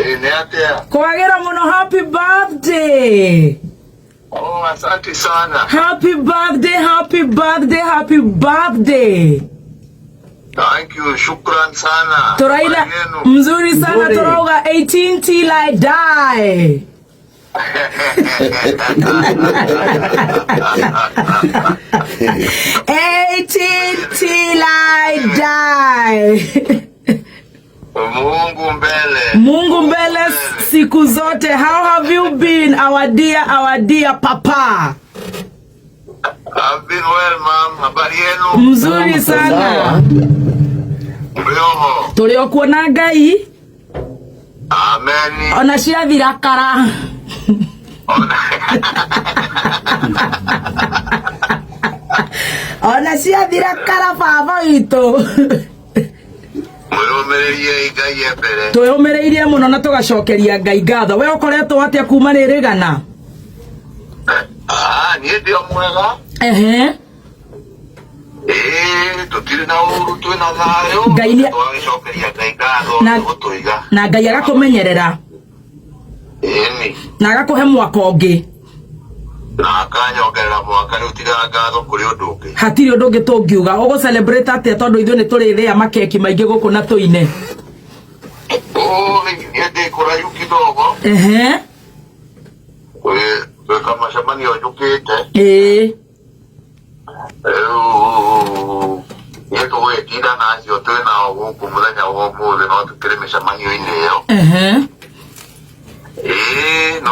Ĩĩ, nĩ atĩa? Kwagĩra mũno, happy birthday. Oh, asante sana. Happy birthday, happy birthday, happy birthday. Thank you, shukran sana. Tũraina Habari yenu? mzuri sana. Mzuri. Tũrauga 18 till I die. 18 till I die. Mungu mbele. Mungu mbele siku zote. How have you been, our dear papa? I've been well, ma'am. Habari yenu? Mzuri sana. Sawa. Mrioho. Tũrĩ o kuona Ngai. Amen. Ona ciathira kara. Ona ciathira kara, baba witũ. Mwĩrũmĩrĩrie Ngai e mbere. Twĩyũmĩrĩirie mũno na tũgacokeria Ngai ngatho. We ũkoretwo atĩa kuma rĩrĩgana? Ah, niĩ ndĩ o mwega. Ĩĩ, tũtirĩ na ũru, twĩna thayũ. Ngai Tũgagĩcokeria Ngai ngatho Na- nĩ gũtũiga. Na Ngai agakũmenyerera. Ĩni. Na agakũhe mwaka ũngĩ. Na akanyongerera mwaka rĩu, tiga ngatho kũrĩ ũndũ ũngĩ. Hatirĩ ũndũ ũngĩ tũngiuga. Ũgũ celebrate atĩa, tondũ ithuĩ nĩ tũrĩthĩa makeki maingĩ gũkũ na tũine? Oi, niĩ ndĩ kũraihu kidogo. Gwĩka macemanio njũkĩte. Rĩu niĩ tũgũgĩtinda na acio twĩ nao gũkũ mũthenya wa ũmũthĩ, no tũkĩrĩ mĩcemanio-inĩ ĩyo. Ĩĩ, no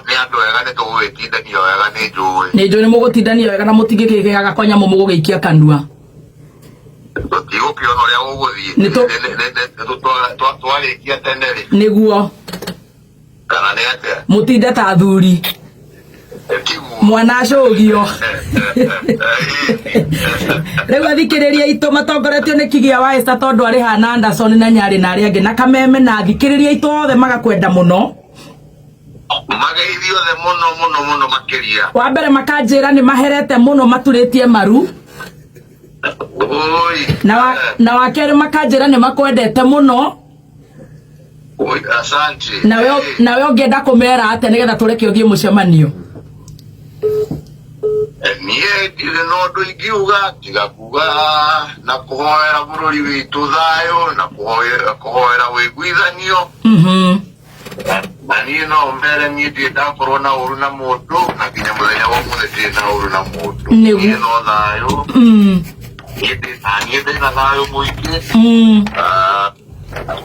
nĩ andũ ega, nĩ tũgũgĩtindanio wega, nĩ njũĩ. Nĩ njũĩ nĩ mũgũtindania wega na mũtingĩkĩgĩaga kwa nyamũ mũgũgĩikia kanua. Tũtigũkĩona ũrĩa gũgũthiĩ. Twarĩkia tene rĩ. Nĩguo. Kana nĩ atĩa? Mũtinde ta athuri. Tiguo. Mwana acũgio. Rĩu athikĩrĩria aitũ matongoretio nĩ Kigia wa Esther, tondũ arĩ hana Anderson na Nyarĩ na arĩa angĩ na Kameme na athikĩrĩria aitũ othe magakwenda mũno. Mageithio othe mũno mũno mũno makĩria. Wa mbere makanjĩra nĩ maherete mũno, maturĩtie maru. Oi. Na wa kerĩ makanjĩra nĩ makwendete mũno. Oi, asante. Nawe ũngĩenda kũmera atĩa nĩgetha tũreke ũthiĩ mũcemanio? Niĩ ndirĩ na ũndũ ingiuga tiga kuga na kũhoera bũrũri witũ thayũ na kũhoera wĩiguithanio. Na niĩ no mere niĩ ndirĩ ndakorwo na ũru na mũndũ, na nginya mũthenya wa ũmũthĩ ndirĩ na ũru na mũndũ. Niĩ no thayũ. Niĩ ndĩ na thayũ mũingĩ. Ah,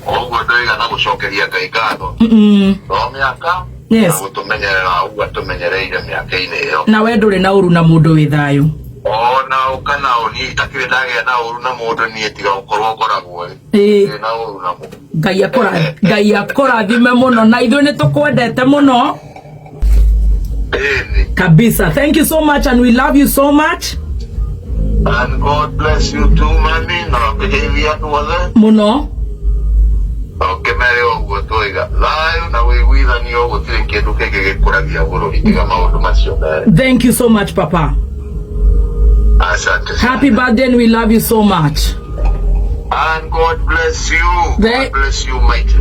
ũguo ndoiga na gũcokeria Ngai ngatho no mĩaka na gũtũmenyerera ũguo atũmenyereire mĩaka-inĩ ĩyo. Na we ndũrĩ na ũru na mũndũ, wĩ thayũ? Ona ũka na ũ niĩ itakĩrĩ ndagĩa na ũru na mũndũ, niĩ tiga gũkorwo ngoragwo ĩ ndirĩ na ũru na mũndũ. Ngai akũrathime mũno, na ithuĩ nĩ tũkwendete mũno. Ĩni. Kabisa. Thank you so much and we love you so much. And God bless you too, mami, na ũkĩgeithia andũ othe. Mũno. Na ũkĩmere ũguo twoiga, thayũ na wĩiguithanio, gũtirĩ kĩndũ kĩngĩ gĩkũragia bũrũri tiga maũndũ macio merĩ. Thank you so much, papa. Asante sana. Happy birthday and we love you so much. And God bless you. God bless you mighty.